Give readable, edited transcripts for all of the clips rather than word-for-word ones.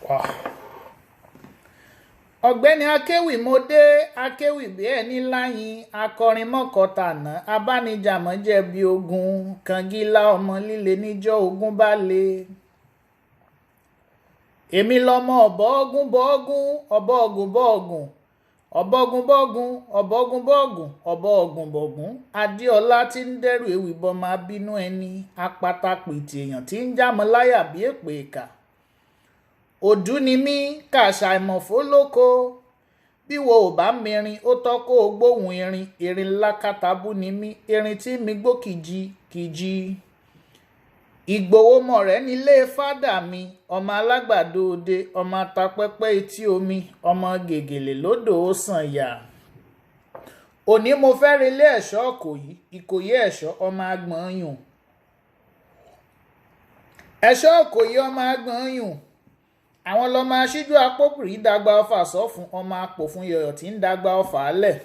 Wow. Ọ̀gbẹ́ni Akéwì mo dé, Akéwì bí ẹni láyìn, akọrin mọ́kọ̀tàná, abánijàmọ́ jẹ̀bi ogun, kàngílá ọmọ líle níjọ́ ogun bá le. Èmi lọmọ ọ̀bọ̀ọ̀gùn bọ̀ọ̀gùn, ọ̀bọ̀ọ̀gùn bọ̀ọ̀gùn, ọ̀bọ̀gùn bọ̀ọ̀gùn, ọ̀bọ̀gùn bọ̀ọ̀gùn, ọ̀bọ̀ọ̀gùn bọ̀gùn, Adéọlá tí ń dẹ́rù ewì bọmọ abínú ẹni, apatapìtì èèyàn tí ń jámọ́ láyà bí èpè ìkà. Òdú ni mí, kàṣà ìmọ̀fó lóko. Bí wo ò bá mirin, ó tọ́ kó o gbóhùn erin. Erin lákàtàbú ni mí, erin tí mi gbó kìji kìji. Ìgbòho mọ̀rẹ́ nílé fádà mi, ọmọ alágbàdo òde, ọmọ atapẹ́pẹ́ etí omi, ọmọ gègèlè lódò ó sàn yà. Òní mo fẹ́ relé ẹ̀ṣọ́ Ìkòyí, Ìkòyí ẹ̀ṣọ́ ọmọ agbọ̀nyùn. Ẹ̀ṣọ́ Ìkòyí ọmọ agbọ̀nyùn. Àwọn lọmọ aṣíjú apókùrí dàgbà ọfà sọ́fun, ọmọ apòfun yọ̀yọ̀ tí ń dàgbà ọfà lẹ̀.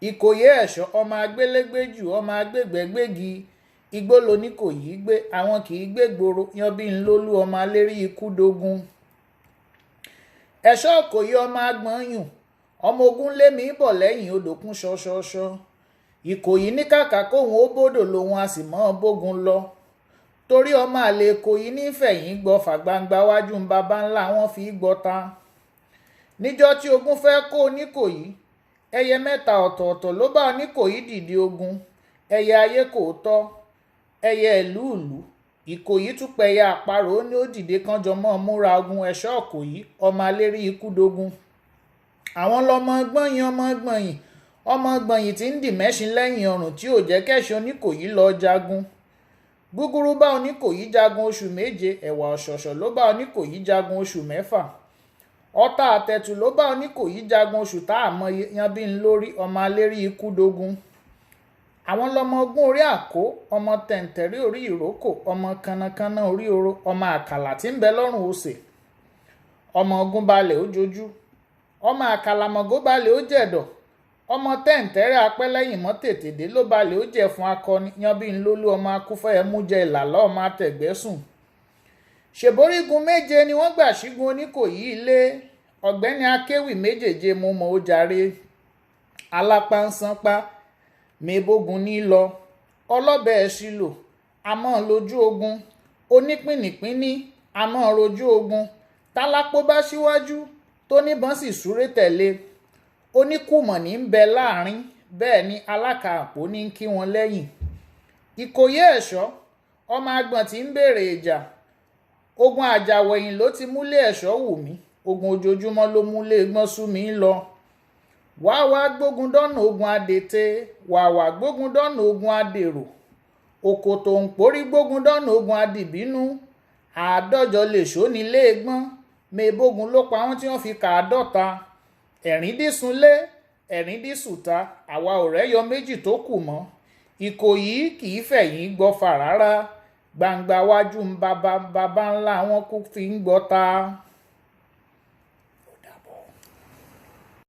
Ìkòyí ẹ̀ṣọ́ ọmọ agbélégbéjù, ọmọ agbégbẹ́gbégi. Igbó loníkòyí gbé, àwọn kì í gbé gboro, yan bí ń lólú ọmọ alérí ikú dógún. Ẹ̀ṣọ́ Ìkòyí ọmọ agbọ̀nyùn, ọmọ ogun lé mi bọ̀ lẹ́yìn odò kún ṣọṣọṣọ. Ìkòyí ní kàkà kóhun ó bódò lòun a sì mọ́ bógun lọ. Torí ọmọ àlè Ìkòyí ní fẹ̀yìn gbọ́fà gbangba wájú ń baba ńlá wọn fi gbọ́ta. Níjọ́ tí ogun fẹ́ kó Oníkòyí, ẹyẹ mẹ́ta ọ̀tọ̀ọ̀tọ̀ ló bá Oníkòyí dìde ogun. Ẹyẹ ayé kò tọ́, ẹyẹ ìlú ìlú. Ìkòyí tún pẹyẹ àparò ó ní ó dìde kánjọ mọ́ múra ogun. Ẹ̀ṣọ́ Ìkòyí ọmọ alérí ikú dógún. Àwọn lọmọ gbọ̀nyìn, ọmọ gbọ̀nyìn, ọmọ gbọ̀nyìn tí ń dì mẹ́ṣin lẹ́yìn ọrùn tí ò jẹ́ kẹ́ṣin Oníkòyí lọ jagun. Gúgúrú bá Oníkòyí jagun oṣù méje, ẹ̀wà ọ̀ṣọ̀ṣọ̀ ló bá Oníkòyí jagun oṣù mẹ́fà. Ọta àtẹ̀tù ló bá Oníkòyí jagun oṣù tá a mọ yan bí ń lórí ọmọ alérí ikú dógún. Àwọn lọmọ ogún orí àkó, ọmọ tẹ̀ǹtẹ̀rí orí ìrókò, ọmọ kanakana orí oro, ọmọ àkàlà tí ń bẹ lọ́rùn osè. Ọmọ ogun balẹ̀ ó jojú, ọmọ àkàlàmọ̀gó balẹ̀ ó jẹ̀dọ̀, ọmọ tẹ̀ǹtẹ̀rẹ́ apẹ́lẹ́yìn mọ́ tètè dé ló balẹ̀ ó jẹ̀ fún akọni, yan bí ń lólú ọmọ akúfẹ́ ẹmú jẹ ìlàlọ́ ọmọ atẹ̀gbẹ́sùn. Ṣèborígun méje ni wọ́n gbà sígun Oníkòyí ilé. Ọ̀gbẹ́ni Akéwì méjèèje mo mọ̀ ó jàre. Alápá ń sanpá, mebogun ní lọ. Ọlọ́bẹ̀ ẹ̀ṣìlò, a mọ́ lójú ogun. Onípìnìpíní, a mọ́ rojú ogun. Tálápó bá síwájú, tó níbọn sì súré tẹ̀lé. Oníkùmọ̀ ní ń bẹ láàrin, bẹ́ẹ̀ ni alákàpò ní ń kí wọn lẹ́yìn. Ìkòyí ẹ̀ṣọ́, ọmọ agbọ̀n tí ń bèrè ìjà. Ogun àjàwẹ̀yìn ló ti múlé ẹ̀ṣọ́ wù mí. Ogun ojoojúmọ́ ló múlé gbọ́n sú mi lọ. Wá wá gbógun dọ́nà ogun adètè, wà wá gbógun dọ́nà ogun adèrò. Òkòtò ń porí gbógun dọ́nà ogun adìbínú. Àádọ́jọ lèṣó nílé gbọ́n. Mebogun ló pa wọ́n tí wọ́n fi kàádọ́ta. Ẹ̀rín dísunlé, ẹ̀rín dísùta, àwa ò rẹ́yọ méjì tó kù mọ́. Ìkòyí kì í fẹ̀yìn gbọ́fà rárá. Gbangba wájú ń baba baba ńlá wọn kú fi ń gbọ́ta.